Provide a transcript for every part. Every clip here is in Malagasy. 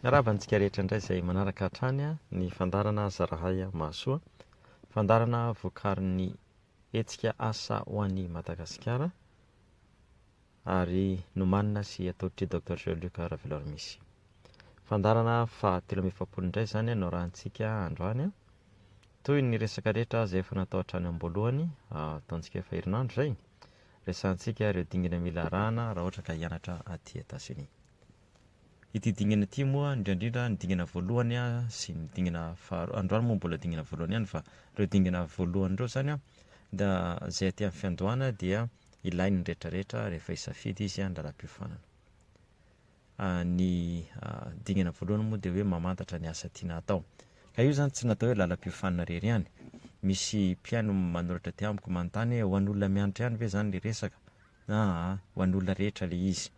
Miarahaba antsika rehetra indray izay manaraka hatrany ny fandaharana Zarahay Mahasoa, fandaharana vokarin'ny hetsika Asa ho an'i Madagasikara ary nomanina sy atolotr'i Docteur Jean Luc Raveloarimisy. Fandaharana faha 43 indray izany no arahantsika androany. Toy ny resaka rehetra izay efa natao hatrany am-boalohany, ataontsika efa herinandro izay, resahantsika ireo dingana mila arahana raha ohatra ka hianatra aty Etazonia. Ity dingana ity moa, indrindra indrindra ny dingana voalohany sy ny dingana faharoa, androany moa mbola dingana voalohany ihany fa ireo dingana voalohany ireo izany dia izay aty amin'ny fiandohana dia ilain'ny rehetra rehetra rehefa hisafidy izy ny lalam-piofanana. Ny dingana voalohany moa dia hoe mamantatra ny asa tiana hatao. Ka io izany tsy natao hoe lalam-piofanana irery ihany. Misy mpihaino manoratra aty amiko manontany hoe ho an'olona mianatra ihany ve izany ilay resaka? Aa, ho an'olona rehetra ilay izy.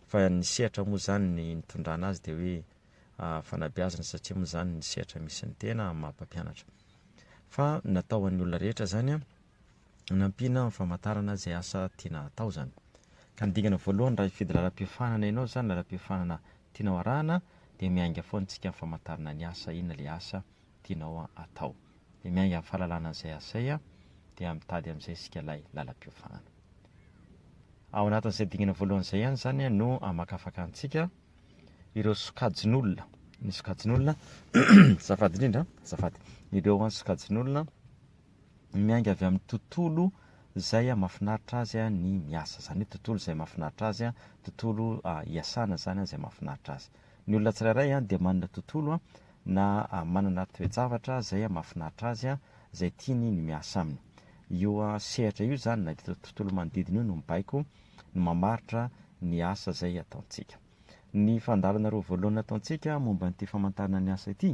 Fa ny sehatra moa izany ny nitondrana azy dia hoe fanabeazana satria moa izany ny sehatra misy ny tena amin'ny maha mpampianatra. Fa natao ho an'ny olona rehetra izany an, nampiana amin'ny famantarana izay asa tiana hatao izany. Ka ny dingana voalohany raha hifidy lalam-piofanana ianao izany, lalam-piofanana tianao arahana dia miainga foana isika amin'ny famantarana ny asa, inona ilay asa tianao atao. Dia miainga amin'ny fahalalana an'izay asa izay dia mitady amin'izay isika ilay lalam-piofanana. Ao anatin'izay dingana voalohany izay ihany izany no hamakafakantsika ireo sokajin'olona, ny sokajin'olona, azafady indrindra, azafady, ireo sokajin'olona miainga avy amin'ny tontolo izay mahafinaritra azy ny miasa, izany hoe tontolo izay mahafinaritra azy, tontolo iasana izany izay mahafinaritra azy. Ny olona tsirairay dia manana tontolo na manana toe-javatra izay mahafinaritra azy, izay tiany ny miasa aminy. Io sehatra io izany na io tontolo manodidina io no mibaiko, no mamaritra ny asa izay ataontsika. Ny fandaharana roa voalohany nataontsika momba an'ity famantarana ny asa ity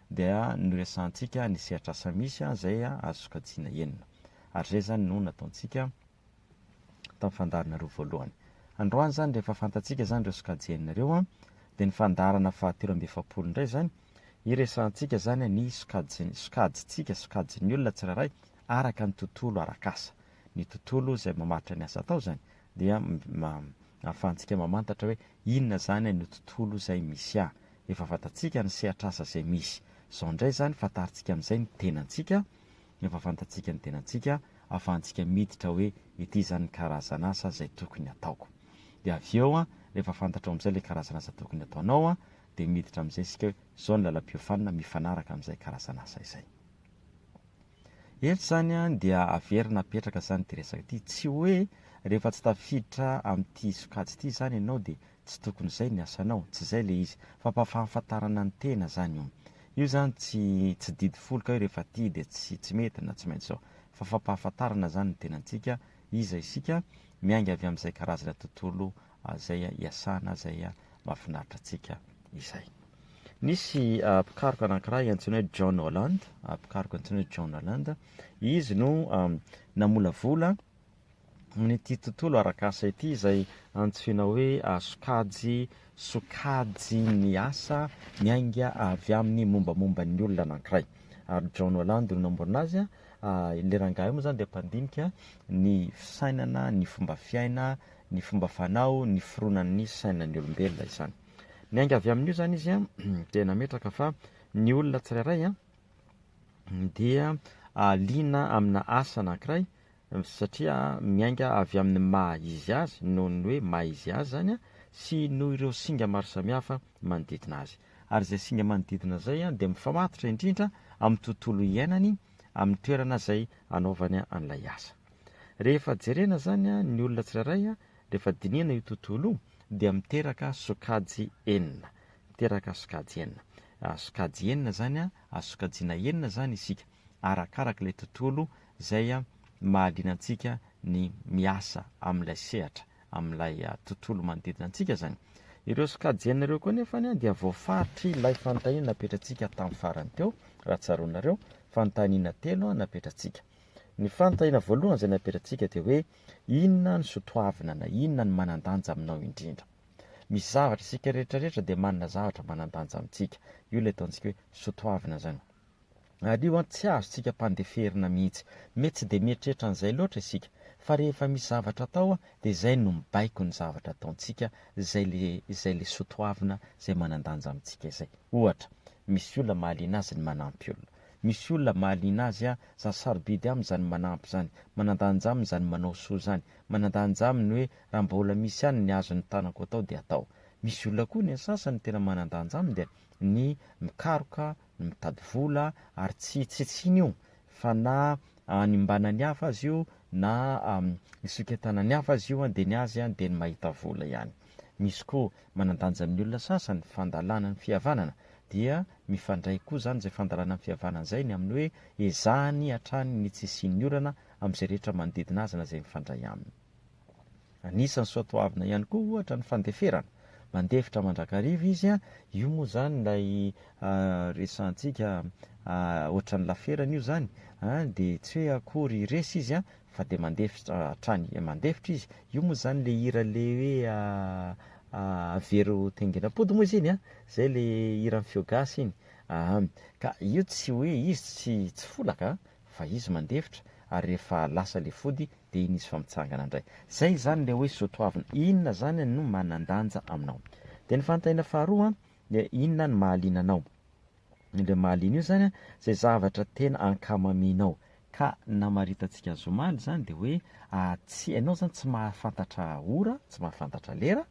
dia noresahantsika ny sehatr'asa misy izay azo sokajiana enina. Ary izay izany no nataontsika. tamin'ny fandaharana roa voalohany. Androany izany rehefa fantatsika izany ireo sokajy enina ireo an, dia ny fandaharana faha 43 indray izany, hiresahantsika izany ny sokajy, sokajintsika, sokajin'ny olona tsirairay araka ny tontolo arak'asa. Ny tontolo izay mamaritra ny asa atao izany dia ahafahantsika mamantatra hoe inona izany no tontolo izay misy ahy. Efa fantatsika ny sehatr'asa izay misy. Izao indray izany fantarintsika amin'izay ny tenantsika, Efa fantatsika ny tenantsika, ahafahantsika miditra hoe ity izany ny karazan'asa izay tokony hataoko. Dia avy eo, rehefa fantatrao amin'izay ilay karazan'asa tokony hataonao, dia miditra amin'izay isika hoe izao ny lalam-piofanana mifanaraka amin'izay karazan'asa izay. Eto izany dia averina apetraka izany ity resaka ity, tsy hoe rehefa tsy tafiditra amin'ity sokajy ity izany ianao dia Tsy tokony izay ny asanao, tsy izay le izy, fampafahafantarana ny tena zany io. Io zany tsy tsy didy folo ka hoe rehefa aty dia tsy tsy mety na tsy maintsy izao. Fa fampahafantarana zany ny tenantsika, iza isika, miainga avy amin'izay karazana tontolo izay iasana, izay mahafinaritra antsika izay. Nisy mpikaroka anankiray antsoina hoe John Holland, mpikaroka antsoina hoe John Holland, izy no namolavola Amin'ity tontolo arak'asa ity izay antsoina hoe sokajy sokajin'ny asa miainga avy amin'ny mombamomba ny olona anankiray. Ary John Holland no namorona azy. Ilay rangahy io moa izany dia mpandinika ny fisainana, ny fomba fiaina, ny fomba fanao, ny fironan'ny sainan'ny olombelona izany. Niainga avy amin'io izany izy dia nametraka fa ny olona tsirairay dia liana amina asa anankiray satria miainga avy amin'ny maha izy azy noho ny hoe maha izy azy izany sy noho ireo singa maro samihafa manodidina azy. Ary izay singa manodidina izay dia mifamatotra indrindra amin'ny tontolo iainany, amin'ny toerana izay anaovany an'ilay asa. Rehefa jerena izany ny olona tsirairay, rehefa dinihana io tontolo io dia miteraka sokajy enina. Miteraka sokajy enina. Sokajy enina izany, azo sokajiana enina izany isika. Arakaraka ilay tontolo izay mahaliana antsika ny miasa amin'ilay sehatra, amin'ilay tontolo manodidina antsika izany. Ireo sokajy enina ireo koa anefa dia voafaritry ilay fanontaniana napetratsika tamin'ny farany teo, raha tsaroanareo, fanontaniana telo napetratsika. Ny fanontaniana voalohany izay napetratsika dia hoe inona ny sotoavina na inona ny manan-danja aminao indrindra. Misy zavatra isika rehetra rehetra dia manana zavatra manan-danja amintsika. Io ilay ataontsika hoe sotoavina izany. Ary io an, tsy azontsika ampandeferina mihitsy. Mety tsy dia mieritreritra an'izay loatra isika. Fa rehefa misy zavatra atao dia izay no mibaiko ny zavatra ataontsika, izay le izay le soatoavina izay manan-danja amintsika izay. Ohatra, misy olona mahaliana azy ny manampy olona. Misy olona mahaliana azy a, za sarobidy aminy izany manampy izany, manan-danja aminy izany manao soa izany, manan-danja aminy hoe raha mbola misy ihany ny azon'ny tanako atao dia atao. Misy olona koa ny an'ny sasany tena manan-danja aminy dia ny mikaroka, ny mitady vola ary tsy tsy tsiny io fa na animbana ny hafa azy io na isoketana ny hafa azy io dia ny azy dia ny mahita vola ihany. Misy koa manan-danja amin'ny olona sasany ny fandalana ny fihavanana dia mifandray koa izany izay fandalana ny fihavanana izay ny amin'ny hoe ezahany hatrany ny tsy hisian'ny olana amin'izay rehetra manodidina azy na izay mifandray aminy. Anisan'ny soatoavina ihany koa ohatra ny fandeferana. Mandefitra mandrakariva izy, io moa izany ilay resahantsika ohatran'ny laferana io izany, dia tsy hoe akory resy izy fa dia mandefitra hatrany, mandefitra izy. Io moa izany ilay hira ilay hoe avero taingenam-pody moa izy iny, izay ilay hiran'ny feo gasy iny. Ka io tsy hoe izy tsy folaka fa izy mandefitra ary rehefa lasa ilay fody dia iny izy fa mitsangana indray. Zay izany ilay hoe soatoavina. Inona izany no manan-danja aminao? Dia ny fanontaniana faharoa dia inona no mahaliana anao? Ilay mahaliana io izany izay zavatra tena ankamamianao. Ka namaritantsika azy omaly izany dia hoe tsy ianao izany tsy mahafantatra ora, tsy mahafantatra lera,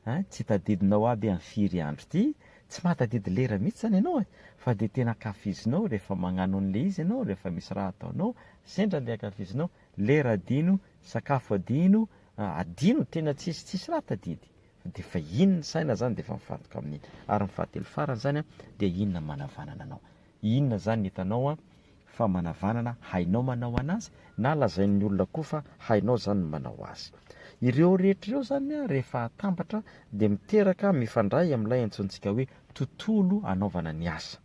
Hein, tsy tadidinao aby an firy andro ity, tsy mahatadidy lera mihitsy zany ianao e, fa dia tena ankafizinao rehefa magnano an'le izy ianao, rehefa misy raha ataonao, sendra le ankafizinao, lera adino, sakafo adino, adino, tena tsisy tsisy raha tadidy, fa dia efa iny ny saina zany dia efa mifantoka amin'iny, ary ny fahatelo farany zany an, dia inona manavanana anao, inona zany ny hitanao an, fa manavanana hainao manao anazy na lazain'ny olona koa fa hainao zany ny manao azy. Ireo rehetra ireo zany rehefa atambatra dia miteraka mifandray amin'ilay antsointsika hoe tontolo anaovana ny asa.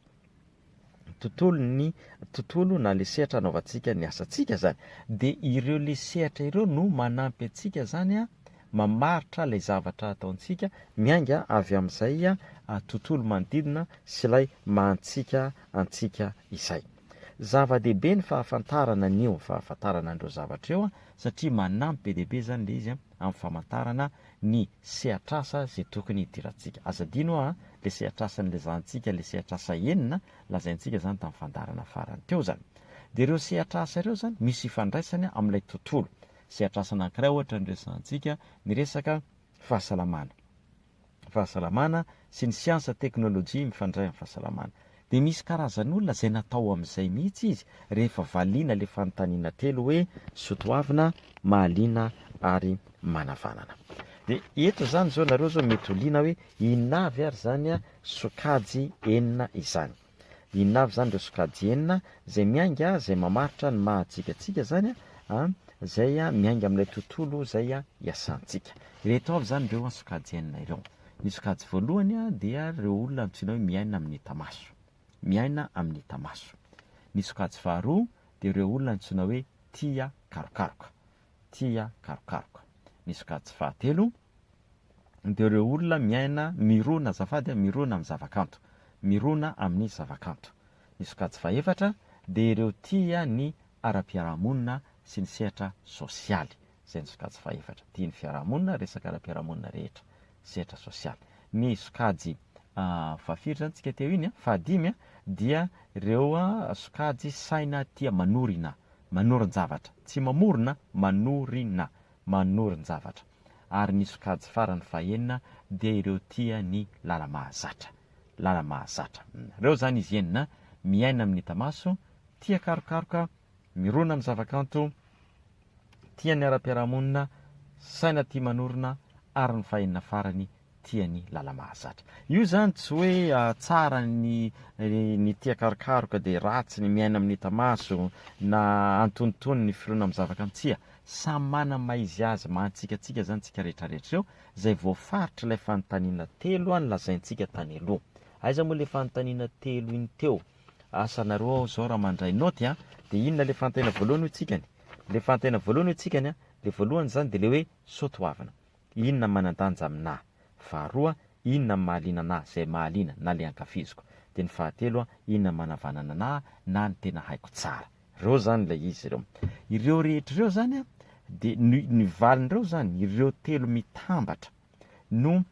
Tontolon'ny tontolo na le sehatra anaovantsika ny asantsika zany. Dia ireo le sehatra ireo no manampy antsika zany mamaritra ilay zavatra ataontsika miainga avy amin'izay tontolo manodidina sy ilay maha antsika antsika izay. Zava-dehibe ny fahafantarana an'io, fahafantarana an'ireo zavatra ireo satria manampy be dia be izany ilay izy amin'ny famantarana ny sehatr'asa izay tokony hidirantsika. Aza adino hoa ilay sehatr'asa nilaizantsika, ilay sehatr'asa enina lazaintsika izany tamin'ny fandaharana farany teo izany. Dia ireo sehatr'asa ireo izany misy ifandraisany amin'ilay tontolo. Sehatr'asa anankiray ohatra no resahantsika, ny resaka fahasalamana. Fahasalamana sy ny siansa teknolojia mifandray amin'ny fahasalamana. Dia misy karazan'olona izay natao amin'izay mihitsy izy rehefa valiana ilay fanontaniana telo hoe sotoavina, mahaliana ary manavanana. Dia eto izany izao nareo izao mety ho liana hoe inona avy ary izany sokajy enina izany. Inona avy izany ireo sokajy enina izay miainga, izay mamaritra ny maha antsika antsika izany an, izay miainga amin'ilay tontolo izay iasantsika. Ireto avy izany ireo sokajy enina ireo. Ny sokajy voalohany dia ireo olona antsoina hoe miaina amin'ny hita maso. Miaina amin'ny hita maso. Ny sokajy faharoa dia ireo olona antsoina hoe tia karokaroka. Tia karokaroka. Ny sokajy fahatelo dia ireo olona miaina, mirona azafady, mirona amin'ny zavakanto. Mirona amin'ny zavakanto. Ny sokajy fahefatra dia ireo tia ny ara-piarahamonina sy ny sehatra sosialy. Izay ny sokajy fahefatra. Tia ny fiarahamonina, resaka ara-piarahamonina rehetra. Sehatra sosialy. Ny sokajy fahafiry izany tsika teo iny? Fahadimy dia ireo sokajy saina tia manorina. Manorin-javatra. Tsy mamorona, manorina. Manorin-javatra. Ary ny sokajy farany fahenina dia ireo tia ny lala-mahazatra. Lala-mahazatra. Ireo izany izy enina, miaina amin'ny hita maso, tia karokaroka, mirona amin'ny zavakanto, tia ny ara-piarahamonina, saina tia manorina, ary ny fahenina farany tia ny lala-mahazatra. Io izany tsy hoe tsara ny ny tia karokaroka dia ratsy ny miaina amin'ny hita maso na antonontonony ny fironana amin'ny zavakanto, tsia. Samy manana ny maha izy azy, maha antsika antsika izany tsika rehetrarehetra ireo, izay voafaritr'ilay fanontaniana telo nolazaintsika tany aloha. Aiza moa ilay fanontaniana telo iny teo? Asa nareo ao izao raha mandray naoty an! Dia inona ilay fanontaniana voalohany hoy tsikany? Ilay fanontaniana voalohany hoy tsikany an, ilay voalohany izany dia ilay hoe soatoavina. Inona manan-danja aminà? Faharoa, inona ny mahaliana anà, izay mahaliana na ilay ankafiziko? Dia ny fahatelo, inona ny manavanana anà na ny tena haiko tsara? Ireo izany ilay izy ireo. Ireo rehetra ireo izany Dia ny ny valin'ireo izany, ireo telo mitambatra no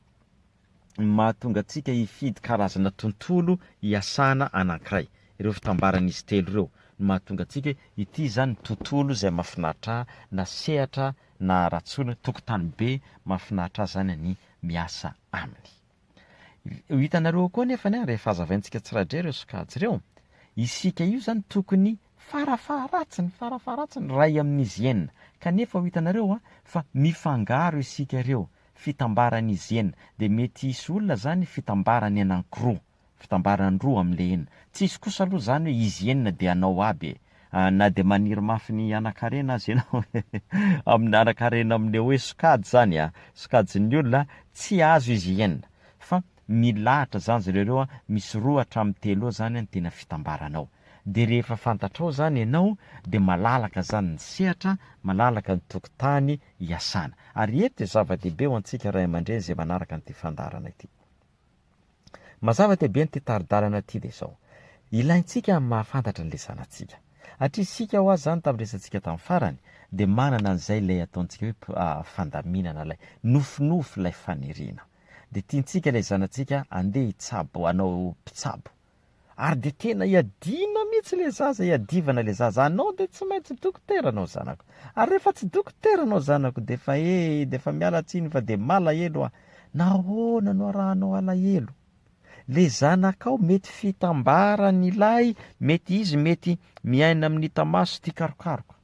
mahatonga antsika hifidy karazana tontolo hiasana anankiray. Ireo fitambaran'izy telo ireo no mahatonga antsika hoe ity izany tontolo izay mahafinaritra ahy na sehatra na ratsona, tokotany be mahafinaritra ahy izany ny miasa aminy. Ho hitanareo ao koa anefa ny rehefa hazavaintsika tsiraidray ireo sokajy ireo, isika io izany tokony farafaharatsiny, farafaharatsiny iray amin'izy enina, kanefa ho hitanareo fa mifangaro isika ireo, fitambaran'izy enina, dia mety hisy olona izany fitambarany anankiroa, fitambarany roa amin'ilay enina, tsy hisy kosa aloha izany hoe izy enina dia hanao aby e, na dia maniry mafy ny hanan-karena aza ianao amin'ny hanan-karena amin'ilay hoe sokajy izany a, sokajin'ny olona, tsy azo izy enina, fa milahatra izany zareo ireo a, misy roa hatramin'ny telo eo izany ny tena fitambaranao. Dia rehefa fantatrao izany ianao dia malalaka izany ny sehatra, malalaka ny tokotany hiasana. Ary eto dia zava-dehibe ho antsika ray aman-dreny izay manaraka an'ity fandaharana ity. Mazava dehibe an'ity tari-dalana ity dia izao, ilaintsika ny mahafantatra an'ilay zanatsika. Hatria isika hoa izany tamin'ny resatsika tamin'ny farany dia manana an'izay ilay ataontsika hoe fandaminana ilay nofinofy ilay faniriana. Dia tiantsika ilay zanatsika andeha hitsabo hanao mpitsabo. Ary dia tena iadiana mihitsy ilay zaza, iadivana ilay zaza, anao dia tsy maintsy dokotera anao zanako. Ary rehefa tsy dokotera anao zanako dia efa eh, dia efa miala tsiny fa dia malahelo aho. Nahoana no arahanao alahelo? Le zanakao mety fitambaran'ilay, mety izy mety miaina amin'ny hita maso tia karokaroka.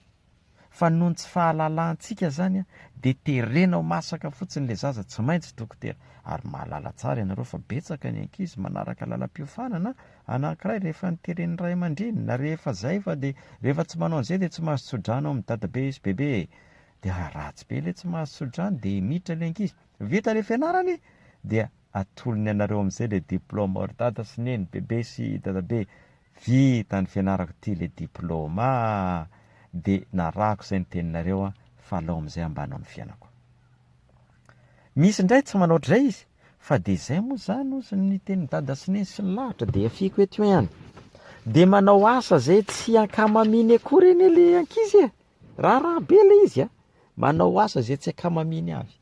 Fa noho ny tsy fahalalantsika zany dia terena ho masaka fotsiny le zaza tsy maintsy dokotera. Ary mahalala tsara ianareo fa betsaka ny ankizy manaraka lalam-piofanana anankiray rehefa noteren'ny ray aman-dreny na rehefa zay fa dia rehefa tsy manao an'izay dia tsy mahazo tso-drano amin'ny dadabe sy bebe e. Dia ratsy be le tsy mahazo tso-drano dia miditra le ankizy. Vita le fianarany dia atolony anareo amin'izay le diplôme ry dada sy neny, bebe sy dadabe. Vita ny fianarako ty le diploma a! De narahako zay ny teninareo a fa alao amizay ambanao ny fiainako. Misy ndray tsy manao otrzay izy fa de zay moa zany ozy ny tenin'i dada sy neny sy ny lahatra de afiako eto ihany. De manao asa zay tsy ankamamiany akory anie le ankizy e! Raharaha be le izy a! Manao asa zay tsy ankamamiany avy.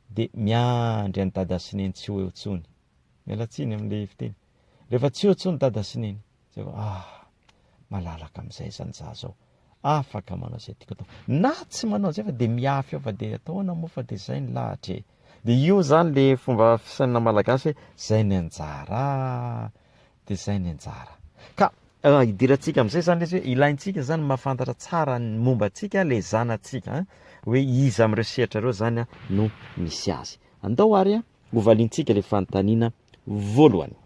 De miandry an'i dada sy neny tsy ho eo tsony. Miala tsiny amle fiteny. Rehefa tsy eo intsony dada sy neny, zay vao ah, malalaka amin'izay izany za zao, afaka manao izay tiako atao. Na tsy manao an'izay fa dia mihafy eo fa dia atao ahoana moa fa dia izay ny lahatra e. Dia io izany le fomba fisainana malagasy hoe zay ny anjara dia zay ny anjara. Ka idirantsika amin'izay izany le izy hoe ilaintsika izany mahafantatra tsara ny momba antsika le zanatsika an, hoe iza amin'ireo sehatra ireo izany no misy azy. Andao ary Hovaliantsika ilay fanontaniana voalohany.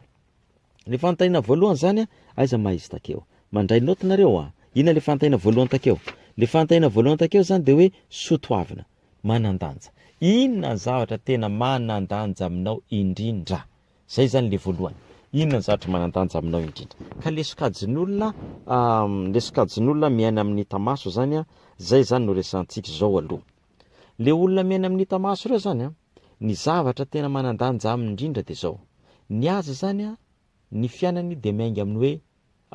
Ilay fanontaniana voalohany izany a, aiza ma izy takeo? Mandray naoty nareo a? Inona ilay fanontaniana voalohany takeo? Ilay fanontaniana voalohany takeo izany dia hoe soa toavina, manan-danja. Inona ny zavatra tena manan-danja aminao indrindra? Izay izany ilay voalohany. Inona ny zavatra manan-danja aminao indrindra? Ka ilay sokajin'olona, ilay sokajin'olona miaina amin'ny hita maso izany a, izay izany no resahantsika izao aloha. Ilay olona miaina amin'ny hita maso ireo izany a, Ny zavatra tena manan-danja aminy indrindra dia izao, ny azy izany an, ny fiainany dia miainga amin'ny hoe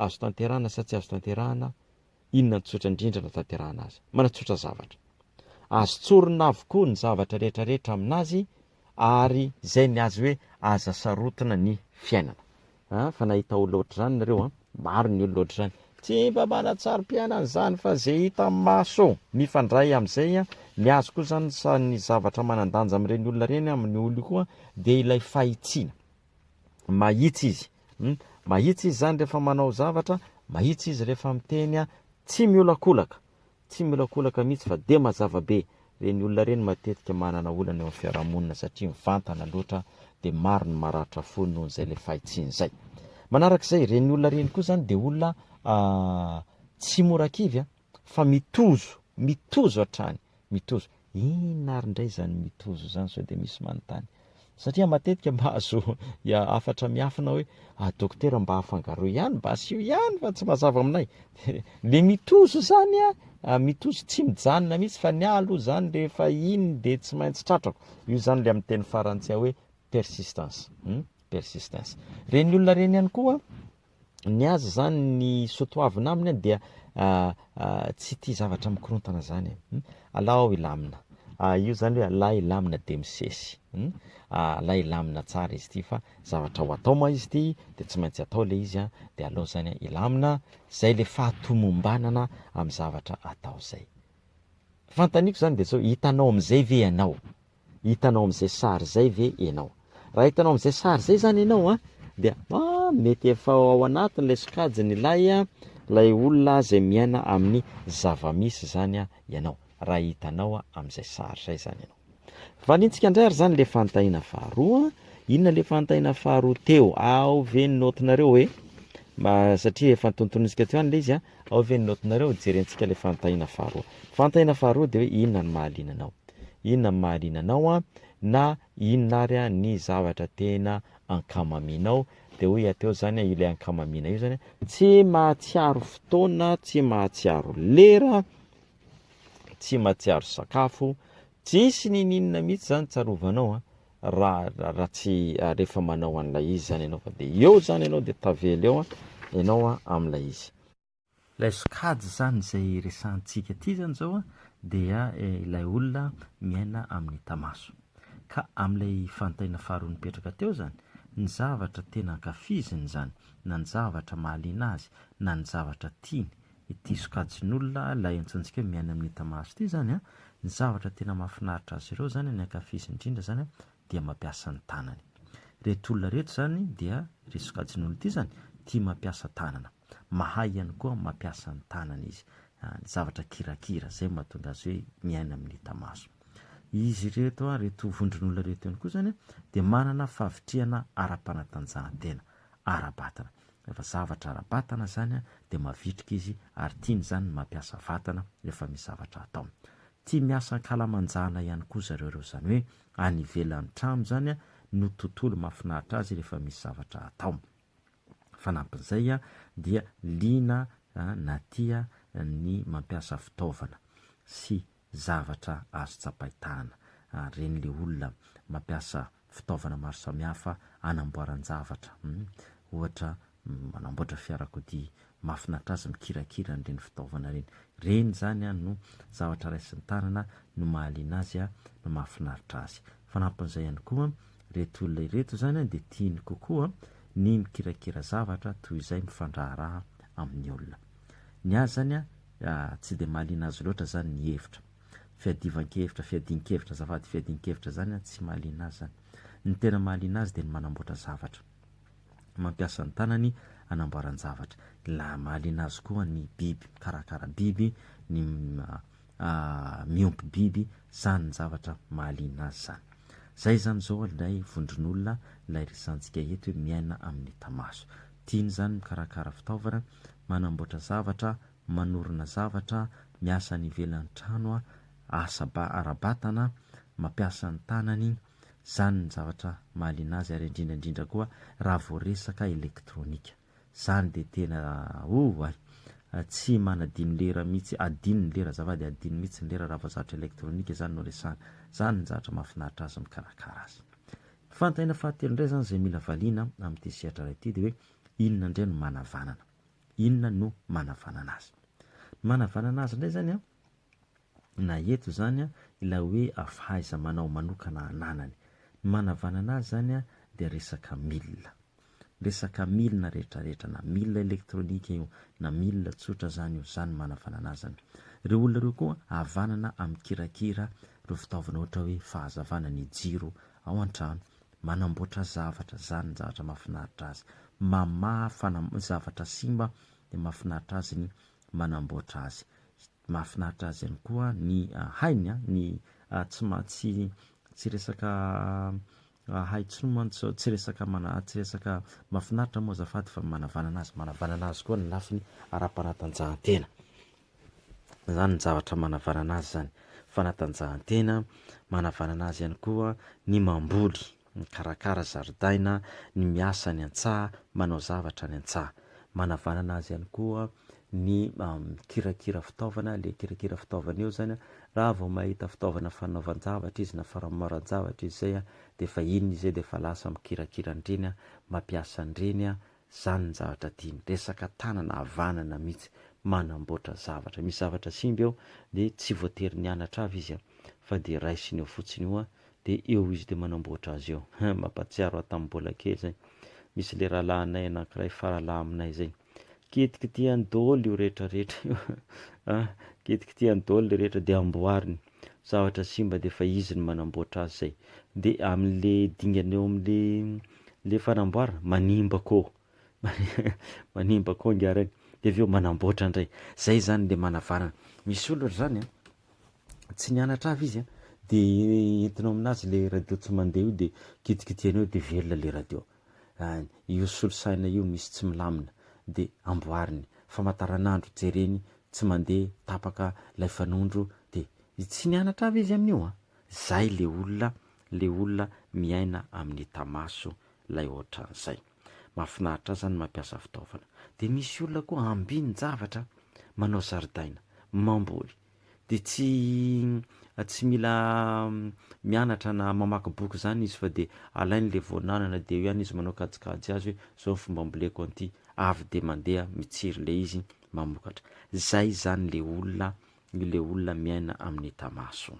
azo tanterahana sa tsy azo tanterahana, inona no tsotra indrindra anatanterahana azy. Manatsotra zavatra. Azo tsorina avokoa ny zavatra rehetra rehetra aminazy ary izay ny azy hoe aza sarotina ny fiainana. Ah, fa nahita olona ohatr'izany nareo an? Maro ny olona ohatr'izany. Tsy mba manan-tsarom-piainana izany fa ze hita maso eo. Mifandray amin'izay an, ny azy koa izany sa ny zavatra manan-danja amin'ireny olona ireny amin'ny olona io koa dia ilay fahitsiana. Mahitsy izy. Hum, mahitsy izy izany rehefa manao zavatra, mahitsy izy rehefa miteny an, tsy miolakolaka. Tsy miolakolaka mihitsy fa dia mazava be, ireny olona ireny matetika manana olana eo amin'ny fiarahamonina satria mivantana loatra dia maro ny maratra fo noho izay ilay fahitsiana izay. Manaraka izay, ireny olona ireny koa izany dia olona tsy mora kivy a, fa mitozo, mitozo hatrany, mitozo. Inona ary indray izany mitozo izany sao dia misy manontany? Satria matetika mahazo hafatra miafina hoe ah dokotera mba afangaroy ihany, mba asio ihany fa tsy mazava aminay. Le mitozo zany a, mitozo tsy mijanona mihitsy fa ny ahy aloha zany rehefa iny de tsy maintsy tratrako. Io zany le amin'ny teny farantsay hoe persistance, persistance. Reny olona reny ihany koa. Ny azy zany ny soatoavina aminy dia tsy tia zavatra mikorontana zany e. Alao hilamina. Io zany hoe alà hilamina dia misesy. Alà hilamina tsara izy ity fa zavatra ho atao moa izy ity dia tsy maintsy atao le izy dia alao zany hilamina. Zay le fahatomombanana amin'ny zavatra atao zay. Fanontaniako zany dia zao, hitanao amin'izay ve ianao? Hitanao amin'izay sary izay ve ianao? Raha hitanao amin'izay sary izay izany ianao an, dia ah, mety efa ao anatin'ilay sokajiny ilay ilay olona izay miaina amin'ny zava-misy izany ianao, raha hitanao amin'izay sary izay izany ianao. Valintsika indray ary izany ilay fanontaniana faharoa. Inona ilay fanontaniana faharoa teo? Ao ve ny notinareo e? Mba satria efa notontonintsika teo ihany ilay izy an. Ao ve ny notinareo? Jerentsika ilay fanontaniana faharoa. Fanontaniana faharoa dia hoe inona no mahaliana anao? Inona no mahaliana anao an? Na inona ary an ny zavatra tena ankamamianao? Dia hoy aho teo izany an, ilay ankamamiana io izany an, tsy mahatsiaro fotoana, tsy mahatsiaro lera, tsy mahatsiaro sakafo, tsisy ninininona mihitsy izany tsarovanao an, raha raha tsy rehefa manao an'ilay izy izany ianao fa dia eo izany ianao dia tavela eo an ianao an amin'ilay izy. Ilay sokajy izany izay resahantsika aty izany izao an dia ilay olona miaina amin'ny hita maso. Ka amin'ilay fanontaniana faharoa nipetraka teo izany, ny zavatra tena ankafiziny izany, na ny zavatra mahaliana azy, na ny zavatra tiany, ity sokajin'olona ilay antsointsika hoe miaina amin'ny hita maso ity izany an, ny zavatra tena mahafinaritra azy ireo izany, ny ankafiziny indrindra izany an, dia mampiasa ny tanany. Ireto olona ireto izany dia, ireto sokajin'olona ity izany, tia mampiasa tanana. Mahay ihany koa mampiasa ny tanany izy. Ny zavatra kirakira, izay no mahatonga azy hoe miaina amin'ny hita maso. Izy ireto, ireto vondron'olona ireto ihany koa izany dia manana fahavitrihana ara-panatanjahantena, ara-batana. Rehefa zavatra ara-batana izany dia mavitrika izy ary tiany izany ny mampiasa vatana rehefa misy zavatra atao. Tia miasa ankalamanjana ihany koa zareo ireo, izany hoe any ivelan'ny trano izany no tontolo mahafinaritra azy rehefa misy zavatra atao. Fanampin'izay dia liana na tia ny mampiasa fitaovana sy zavatra azo tsapain-tanana. Ary ireny le olona mampiasa fitaovana maro samihafa anamboaran-javatra. Ohatra, manamboatra fiarakodia, mahafinaritra azy mikirakira an'ireny fitaovana ireny. Ireny izany no zavatra raisin-tanana no mahaliana azy, no mahafinaritra azy. Fanampin'izay ihany koa, ireto olona ireto izany dia tiany kokoa ny mikirakira zavatra toy izay mifandraharaha amin'ny olona. Ny azy izany tsy dia mahaliana azy loatra izany ny hevitra. Fiadivan-kevitra, fiadian-kevitra azafady, fiadian-kevitra izany tsy mahaliana azy izany. Ny tena mahaliana azy dia ny manamboatra zavatra. Mampiasa ny tanany hanamboaran-javatra. La mahaliana azy koa ny biby, mikarakara biby, ny miompy biby, izany ny zavatra mahaliana azy izany. Izay izany izao ilay vondron'olona ilay resahantsika eto hoe miaina amin'ny hita maso. Tiany izany mikarakara fitaovana, manamboatra zavatra, manorina zavatra, miasa any ivelan'ny trano, asa ara-batana, mampiasa ny tanany, izany ny zavatra mahaliana azy ary indrindra indrindra koa raha vao resaka elektronika. Izany dia tena oay! Tsy manadino lera mihitsy, adino ny lera azafady, adino mihitsy ny lera raha vao zavatra elektronika izany no resahana. Izany ny zavatra mahafinaritra azy mikarakara azy. Ny fanontaniana fahatelo indray izany izay mila valiana amin'ity sehatra iray ity dia hoe inona indray no manavanana? Inona no manavanana azy? Ny manavanana azy indray izany an, na eto izany an, ilay hoe fahaiza-manao manokana ananany. Ny manavanana azy izany an, dia resaka milina. Resaka milina rehetrarehetra, na milina elektronika io, na milina tsotra izany io, izany no manavanana azy izany. Ireo olona ireo koa havanana amin'ny kirakira ireo fitaovana ohatra hoe fahazavana ny jiro ao an-trano, manamboatra zavatra, zany ny zavatra mahafinaritra azy, mamaha fana- zavatra simba dia mahafinaritra azy ny manamboatra azy, mahafinaritra azy ihany koa ny hainy an, ny tsy ma- tsy tsy resaka hay intsony mantsy zao, tsy resaka mana- tsy resaka mahafinaritra moa azafady fa manavanana azy, manavanana azy koa ny lafiny ara-panatanjahantena. Izany ny zavatra manavanana azy izany, fanatanjahantena, manavanana azy ihany koa ny mamboly, mikarakara zaridaina, ny miasa any an-tsaha, manao zavatra any an-tsaha. Manavanana azy ihany koa ny mikirakira fitaovana, ilay kirakira fitaovana eo izany raha vao mahita fitaovana fanaovan-javatra izy na fanamoran-javatra izy izay dia efa iny izy dia efa lasa mikirakira an'ireny, mampiasa an'ireny. Zany ny zavatra tiany, resaka tanana havanana mihitsy, manamboatra zavatra. Misy zavatra simba eo de tsy voatery nianatra avy izy fa de raisiny eo fotsiny io de eo izy de manamboatra azy eo. Mampatsiaro ahy tamin'ny mbola kely zay. Misy le rahalahinay anankiray faralahy aminay zay. Kitikitihany daholo io rehetra rehetra io a, kitikitihany daholo le rehetra de amboariny. Zavatra simba de efa izy no manamboatra azy zay. De am'le dingana eo am'le le fanamboarana manimba koa, manimba koa ingahy regny de avy eo manamboatra ndray. Zay zany le manavanana. Misy olona zany a, tsy nianatra avy izy a, de entinao aminazy le radio tsy mandeha io de kitikitihany eo de velona le radio. Any, io solosaina io misy tsy milamina de amboariny, famataranandro jereny tsy mandeha tapaka lay fanondro de tsy nianatra avy izy amin'io an! Zay le olona le olona miaina amin'ny hita maso lay ohatran'izay. Mahafinaritra ahy zany mampiasa fitaovana. De misy olona koa ambinin-javatra manao zaridaina, mamboly. De tsy tsy mila mianatra na mamaky boky zany izy fa de alainy le voan'anana de eo ihany izy manao kajikajy azy hoe zao ny fomba amboleko an'ity, avy de mandeha mitsiry le izy mamokatra. Zay zany le olona le olona miaina amin'ny hita maso.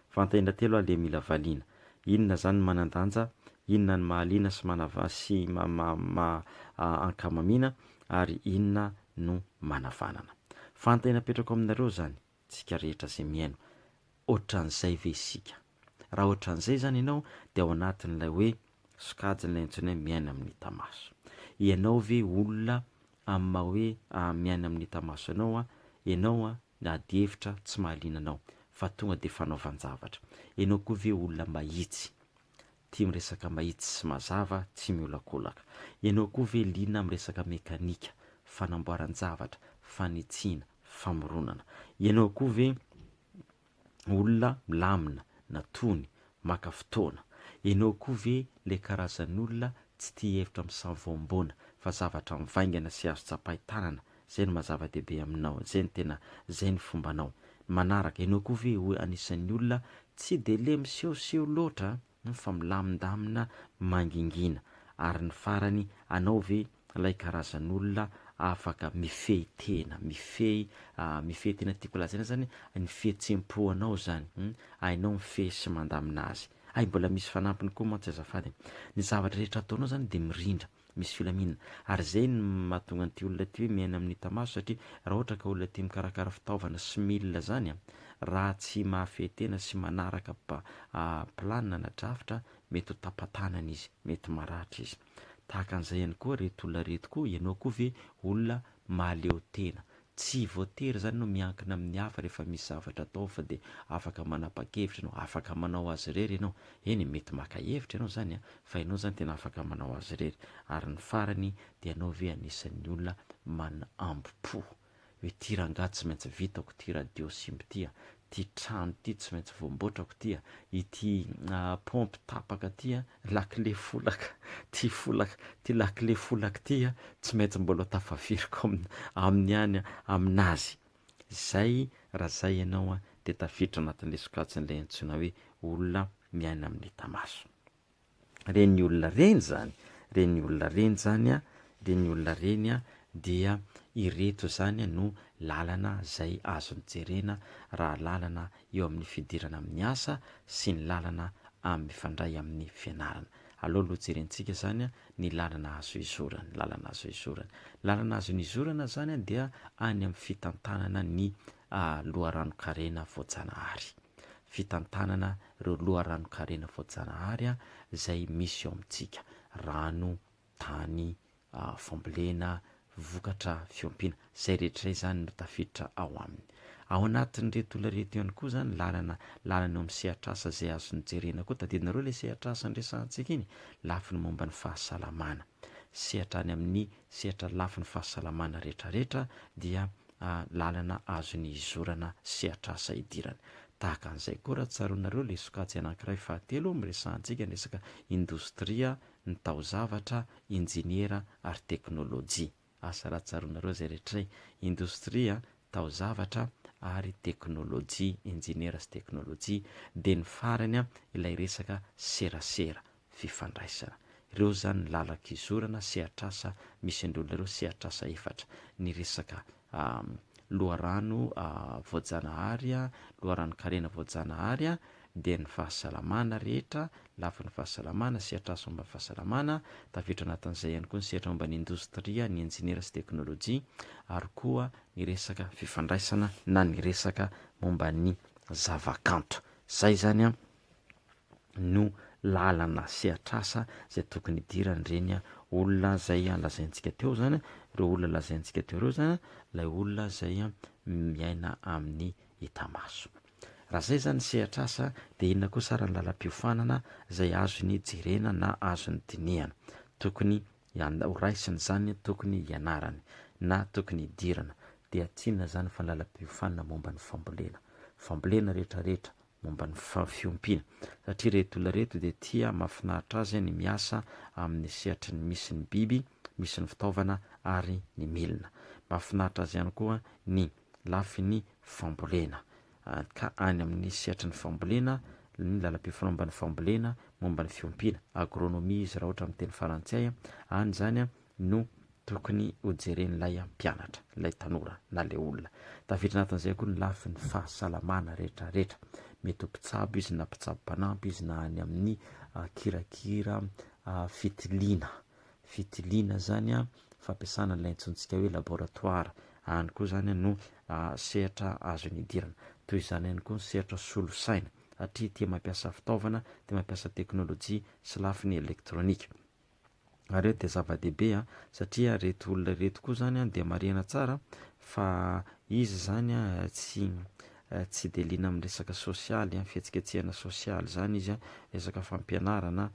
Fanontaniana telo le mila valiana. Inona zany no manan-danja, inona no mahaliana sy manava sy ma ankamamiana ary inona no manavanana. Fanontaniana apetrako aminareo zany, tsika rehetra zay mihaino, ohatran'izay ve isika? Raha ohatran'izay zany ianao de ao anatin'ilay hoe sokajin'ilay antsoina hoe miaina amin'ny hita maso. Ianao ve olona amin'ny maha hoe miaina amin'ny hita maso anao, ianao ny ady hevitra tsy mahaliana anao fa tonga dia fanaovan-javatra. Ianao koa ve olona mahitsy, tia miresaka mahitsy sy mazava, tsy miolakolaka? Ianao koa ve liana amin'ny resaka mekanika, fanamboaran-javatra, fanitsiana, famoronana? Ianao koa ve olona milamina na tony, maka fotoana. Ianao koa ve ilay karazan'olona tsy tia hevitra misavoamboana fa zavatra mivaingana sy azo tsapain-tanana, izay no maha zava-dehibe aminao, izay no tena, izay no fombanao. Ny manaraka, ianao koa ve anisan'ny olona tsy dia le misehoseho loatra fa milamindamina mangingina. Ary ny farany, anao ve ilay karazan'olona afaka mifehy tena, mifehy, mifehy tena tiako lazaina zany ny fihetsem-po anao zany, hainao mifehy sy mandamina azy. Hay mbola misy fanampiny koa mantsy azafady, ny zavatra rehetra ataonao zany dia mirindra. misy filaminana. Ary izay no mahatonga an'ity olona ity hoe miaina amin'ny hita maso satria raha ohatra ka olona tia mikarakara fitaovana sy milina zany an, raha tsy mahafehy tena sy manaraka planina na drafitra mety ho tapa-tanana izy, mety maratra izy. Tahaka an'izay ihany koa ireto olona ireto koa, ianao koa ve olona mahaleo tena, Tsy voatery izany ianao miankina amin'ny hafa rehefa misy zavatra atao fa dia afaka manapa-kevitra ianao, afaka manao azy irery ianao. Eny e, mety maka hevitra ianao izany an, fa ianao izany tena afaka manao azy irery. Ary ny farany dia ianao ve anisan'ny olona manambo-po? Hoe ity rangahy tsy maintsy vitako ity radio simba ity a, ity trano ity tsy maintsy voamboatrako ity a, ity paompy tapaka ity a, lakile folaka, ity folaka, ity lakile folaka ity a, tsy maintsy mbola ho tafaveriko aminy ihany aminazy. Zay raha zay ianao a, dia tafiditra anatin'ilay sokajin'ilay antsoina hoe olona miaina amin'ny hita maso. Reny olona reny zany, reny olona reny zany a, reny olona reny a, dia ireto zany no lalana zay azony jerena raha lalana eo amin'ny fidirana amin'ny asa sy ny lalana amin'ny mifandray amin'ny fianarana. Aleo aloha jerentsika zany ny lalana azo izorana, lalana azo izorana. Lalana azo nizorana zany dia any amin'ny fitantanana ny loharanon-karena voajanahary. fitantanana ireo loharanon-karena voajanahary izay misy eo amintsika, rano, tany, fambolena, vokatra fiompiana, izay rehetra izay izany no tafiditra ao aminy. Ao anatin'ireto olona ireto ihany koa izany lalana lalana eo amin'ny sehatr'asa izay azony jerena koa, tadidinareo ilay sehatr'asa niresahantsika iny? Lafiny momba ny fahasalamana, sehatra any amin'ny sehatra lafiny fahasalamana rehetrarehetra dia lalana azony izorana sehatr'asa idirana. Tahaka an'izay koa raha tsaroanareo ilay sokajy anankiray fahatelo miresahantsika ny resaka indostria, ny taozavatra, injeniera ary teknolojia. Asa raha tsaroanareo izay rehetra izay. Indostria, taozavatra ary teknolojia, injeniera sy teknolojia. Dia ny farany ilay resaka serasera, fifandraisana. Ireo izany ny lalan-kizorana sehatr'asa misy an'ireo olona ireo, sehatr'asa efatra. Ny resaka loharano voajanahary, loharanon-karena voajanahary, dia ny fahasalamana rehetra, lafiny fahasalamana, sehatr'asa momba ny fahasalamana, tafiditra anatin'izay ihany koa ny sehatra momba ny indostria, ny injeniera sy teknolojia, ary koa ny resaka fifandraisana na ny resaka momba ny zavakanto. Izay izany no lalana sehatr'asa izay tokony hidiran'ireny olona izay lazaintsika teo izany, ireo olona lazaintsika teo ireo izany, ilay olona izay miaina amin'ny hita maso. Raha izay izany ny sehatr'asa dia inona kosa ary ny lalam-piofanana izay azony jerena na azony dinihana? Tokony ho raisiny izany, tokony hianarany na tokony hidirana dia tsy inona izany fa ny lalam-piofanana momba ny fambolena. Fambolena rehetrarehetra, momba ny fiompiana satria ireto olona ireto dia tia mahafinaritra azy ny miasa amin'ny sehatry ny misy ny biby, misy ny fitaovana ary ny milina. Mahafinaritra azy ihany koa ny lafiny fambolena ka any amin'ny sehatry ny fambolena, ny lalam-piofanana momba ny fambolena, momba ny fiompiana, agronomie izy raha ohatra amin'ny teny farantsay, any izany no tokony hojeren'ilay mpianatra, ilay tanora na ilay olona. Tafiditra anatin'izay koa ny lafiny fahasalamana rehetrarehetra. Mety ho mpitsabo izy na mpitsabo mpanampy izy na any amin'ny kirakira fitiliana. Fitiliana izany fampiasana ilay antsointsika hoe laboratoire. Any koa izany no sehatra azony idirana. Toy izany ihany koa ny sehatra solosaina satria tia mampiasa fitaovana, tia mampiasa teknolojia sy lafiny elektronika. Ary eo dia zava-dehibe an, satria ireto olona ireto koa zany an dia marihana tsara fa izy zany an tsy tsy dia liana amin'ny resaka sosialy an, fihetsiketsehana sosialy zany izy an, resaka fampianarana,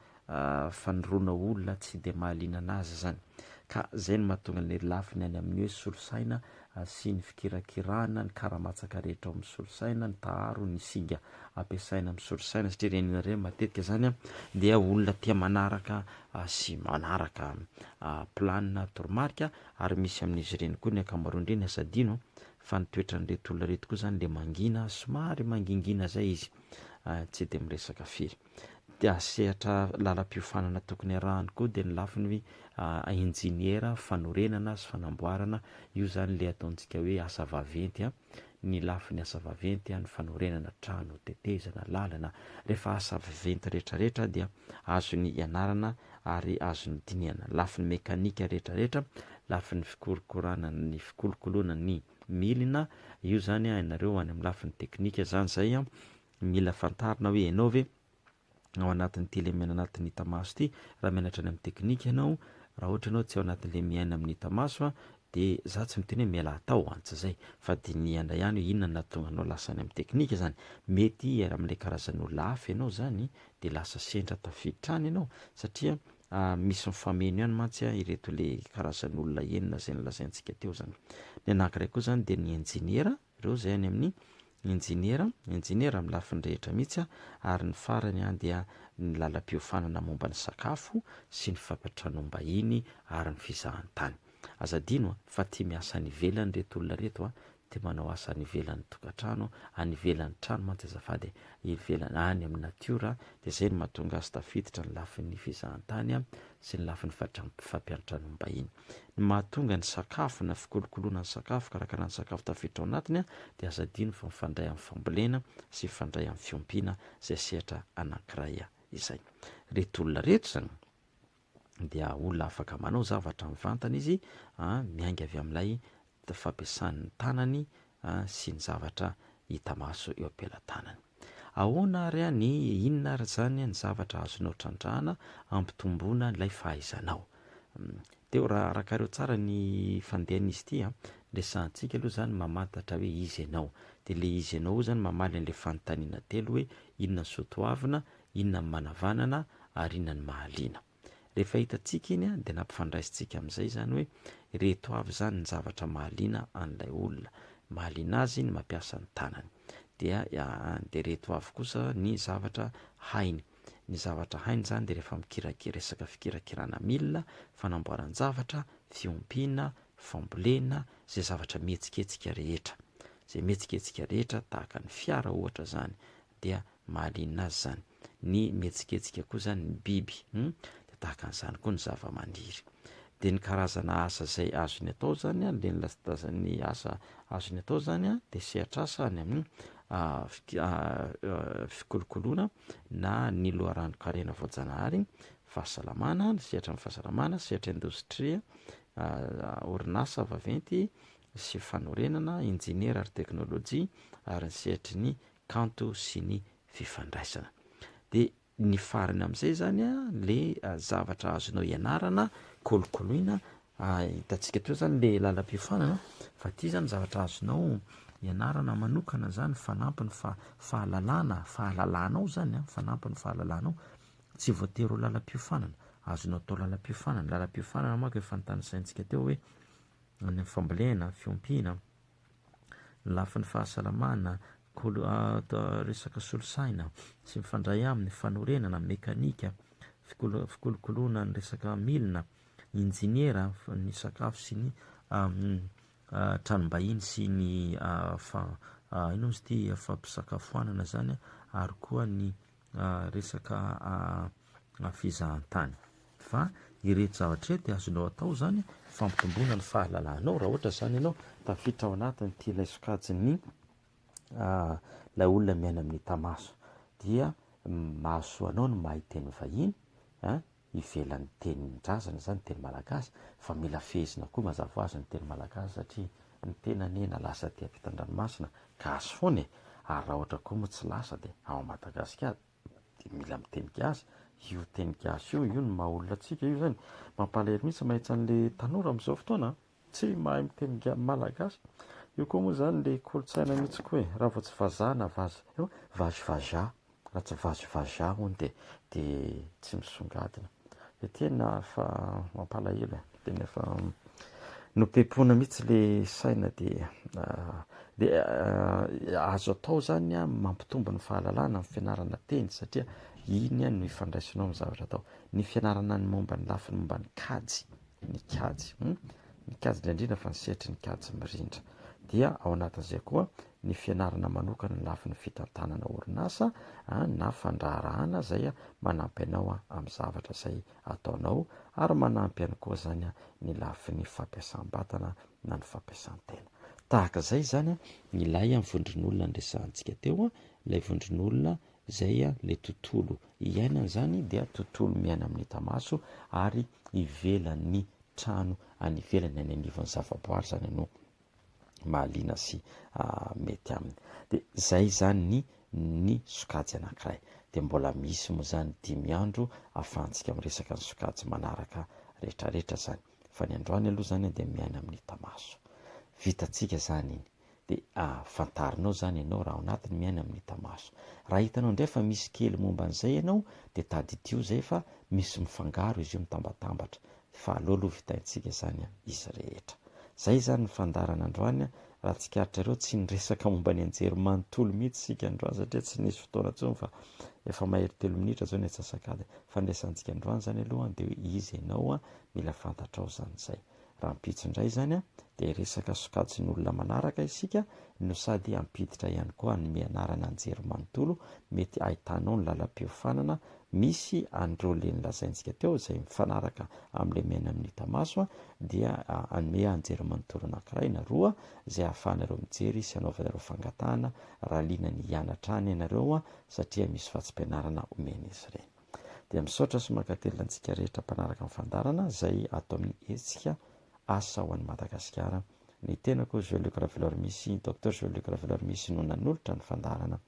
fanoroana olona tsy dia mahaliana anazy zany. Ka zay no mahatonga an'ilay lafiny any amin'ny hoe solosaina sy ny fikirakirana ny karamatsaka rehetra ao amin'ny solosaina, ny taharo, ny singa ampiasaina amin'ny solosaina satria ireny olona ireny matetika zany dia olona tia manaraka sy manaraka planina toromarika ary misy amin'izy ireny koa ny ankamaroan'ireny aza adino fa ny toetran'ireto olona ireto koa zany le mangina somary mangingina zay izy tsy dia miresaka firy. Dia sehatra lalam-piofanana tokony arahany koa dia ny lafiny injeniera fanorenana sy fanamboarana, io zany le ataontsika hoe asa vaventy an, ny lafiny asa vaventy an, ny fanorenana trano, tetezana, lalana, rehefa asa vaventy rehetrarehetra dia azony ianarana ary azony dinihana, lafiny mekanika rehetrarehetra, lafiny fikorokorana ny fikolokoloana ny milina, io zany an ianareo any amin'ny lafiny teknika zany zay an, Mila fantarina hoe ianao ve ao anatin'ity le miaina anatin'ny hita maso ity, raha mianatra any amin'ny teknika ianao, raha ohatra ianao tsy ao anatin'le miaina amin'ny hita maso an, de za tsy miteny hoe mialà tao an, tsy zay, fa dinihana ihany hoe inona no nahatonga anao lasa any amin'ny teknika zany, mety amin'le karazan'olona hafa ianao zany de lasa sendra tafiditra any ianao satria misy mifameno ihany mantsy ireto le karazan'olona enina zay nolazaintsika teo zany. Ny anankiray koa zany de ny injeniera, Ireo izay any amin'ny injeniera, injeniera amin'ny lafiny rehetra mihitsy, ary ny farany dia ny lalam-piofanana momba ny sakafo sy ny fampiantranoam-bahiny ary ny fizahantany. Aza adino fa tia miasa any ivelany ireto olona ireto, tia manao asa any ivelan'ny tokantrano, any ivelan'ny trano mantsy azafady e, ivelany, any amin'ny natiora, dia izay no mahatonga azy tafiditra ny lafiny fizahantany sy ny lafiny fampiantranoam-bahiny. Ny mahatonga ny sakafo na fikolokoloana ny sakafo, fikarakarana ny sakafo tafiditra ao anatiny dia aza adino fa mifandray amin'ny fambolena sy mifandray amin'ny fiompiana izay sehatra anankiray izay. Ireto olona ireto izany dia olona afaka manao zavatra mivantana izy miainga avy amin'ilay fampiasany ny tanany sy ny zavatra hita maso eo am-pelatanany. Ahoana ary ny inona ary izany ny zavatra azonao trandrahana hampitomboana ilay fahaizanao? Teo raha arakareo tsara ny fandehan'izy ity an, resahantsika aloha izany mamantatra hoe iza ianao. Dia ilay iza ianao io izany mamaly an'ilay fanontaniana telo hoe inona ny soatoavina, inona ny manavanana ary inona ny mahaliana. Rehefa hitantsika iny dia nampifandraisintsika amin'izay izany hoe ireto avy izany ny zavatra mahaliana an'ilay olona. Mahaliana azy ny mampiasa ny tanany. Dia dia ireto avy kosa ny zavatra hainy. Ny zavatra hainy izany dia rehefa mikirakira resaka fikirakirana milina, fanamboaran-javatra, fiompiana, fambolena, izay zavatra mihetsiketsika rehetra. Izay mihetsiketsika rehetra tahaka ny fiara ohatra izany dia mahaliana azy izany. Ny mihetsiketsika koa izany ny biby. Hum. Dia tahaka an'izany koa ny zava-maniry. Dia ny karazana asa izay azony atao izany an, dia ny asa azony atao izany an, dia sehatr'asa any amin'ny fikolokoloana na ny loharanon-karena voajanahary, fahasalamana, ny sehatra amin'ny fahasalamana, sehatra indostria, orinasa vaventy sy fanorenana, injeniera ary teknolojia, ary ny sehatry ny kanto sy ny fifandraisana. Dia ny farany amin'izay izany le zavatra azonao ianarana, kolokoloina, hitantsika teo izany le lalam-piofanana fa ity izany zavatra azonao ianarana manokana izany fanampiny fa fahalalana, fahalalanao izany an, fanampiny fahalalanao, tsy voatery ho lalam-piofanana, azonao atao lalam-piofanana, lalam-piofanana manko efa notanisaintsika teo hoe any amin'ny fambolena, fiompiana, ny lafiny fahasalamana, kolo resaka solosaina sy mifandray aminy, fanorenana, mekanika, fikolo- fikolokoloana ny resaka milina, injeniera, ny sakafo sy ny tranom-bahiny sy ny fa- inona moa izy ity, fampisakafoanana zany ary koa ny resaka fizahantany. Fa ireto zavatra ireto dia azonao atao izany fampitomboana ny fahalalanao raha ohatra izany ianao tafiditra ao anatin'ity ilay sokajin'ny ilay olona miaina amin'ny hita maso dia mahasoa anao ny mahay teny vahiny an, ivelan'ny tenin-drazana izany teny malagasy fa mila fehezina koa mazava ho azy ny teny malagasy satria ny tena anie na lasa aty ampitan-dranomasina gasy foana e, ary raha ohatra koa moa tsy lasa dia ao Madagasikara dia mila miteny gasy, io teny gasy io, io no maha olona antsika io zany, mampalahelo mihitsy mahita an'le tanora amin'izao fotoana an, tsy mahay miteny malagasy, io koa moa zany le kolontsaina mihitsy koa e, raha vao tsy vazaha na vaza, vazy vazaha, raha tsy vazy vazaha hono dia dia tsy misongadina, dia tena fa mampalahelo e, tena efa nopepona mihitsy le saina dia dia azo atao zany an mampitombo ny fahalalana ny fianarana teny satria iny an no ifandraisanao amin'ny zavatra atao, ny fianarana ny momba ny lafiny momba ny kajy, ny kajy, ny kajy indrindra indrindra fa ny sehatry ny kajy mirindra, dia ao anatin'izay koa ny fianarana manokana ny lafiny fitantanana orinasa na fandraharahana izay manampy anao amin'ny zavatra izay ataonao ary manampy ihany koa izany ny lafiny fampiasam-batana na ny fampiasan-tena. Tahaka izay izany ilay vondron'olona niresahantsika teo, ilay vondron'olona izay ilay tontolo iainana izany dia tontolo miaina amin'ny hita maso ary ivelan'ny trano any ivelany any anivon'ny zavaboary izany no mahaliana sy mety aminy. Dia izay izany ny ny sokajy anankiray. Dia mbola misy moa izany dimy andro ahafahantsika miresaka ny sokajy manaraka rehetrarehetra izany. Fa ny androany aloha izany dia miaina amin'ny hita maso. Vitantsika izany iny. Dia fantarinao izany ianao raha ao anatiny miaina amin'ny hita maso. Raha hitanao indray fa misy kely momba an'izay ianao dia tadidio izay fa misy mifangaro izy io mitambatambatra. Fa aleo aloha vitaintsika izany izy rehetra. Zay izany ny fandaharana androany, raha tsikaritrareo tsy niresaka momba ny anjery manontolo mihitsy isika androany satria tsy nisy fotoana intsony fa efa mahery telo minitra izao ny antsasak'adiny. Fa ny resantsika androany izany aloha dia hoe iza ianao, mila fantatrao izany izay. Rahampitso indray izany dia hiresaka sokajin'olona manaraka isika no sady hampiditra ihany koa hanome anarana anjery manontolo mety ahitanao ny lalam-piofanana misy an'ireo le nolazaintsika teo izay mifanaraka amin'ilay miaina amin'ny hita maso dia hanome anjery manontolo anankiray na roa izay ahafahanareo mijery sy hanaovanareo fangatahana raha liana ny hianatra any ianareo satria misy vatsim-pianarana omen'izy ireny. Dia misaotra sy mankatelina antsika rehetra mpanaraka ny fandaharana izay ato amin'ny hetsika Asa ho an'i Madagasikara. Ny tenako Jean Luc Raveloarimisy, Docteur Jean Luc Raveloarimisy no nanolotra ny fandaharana.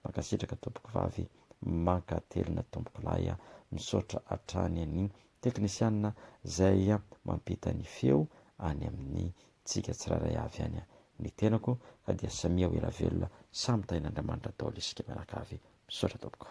Mankasitraka tompoko vavy, mankatelina tompoko lahy, misaotra hatrany ny teknisianina izay mampita ny feo any amin'ny tsika tsirairay avy any ny tenako ka dia samia ho ela velona samy tahin'Andriamanitra daholo isika mianakavy. Misaotra tompoko.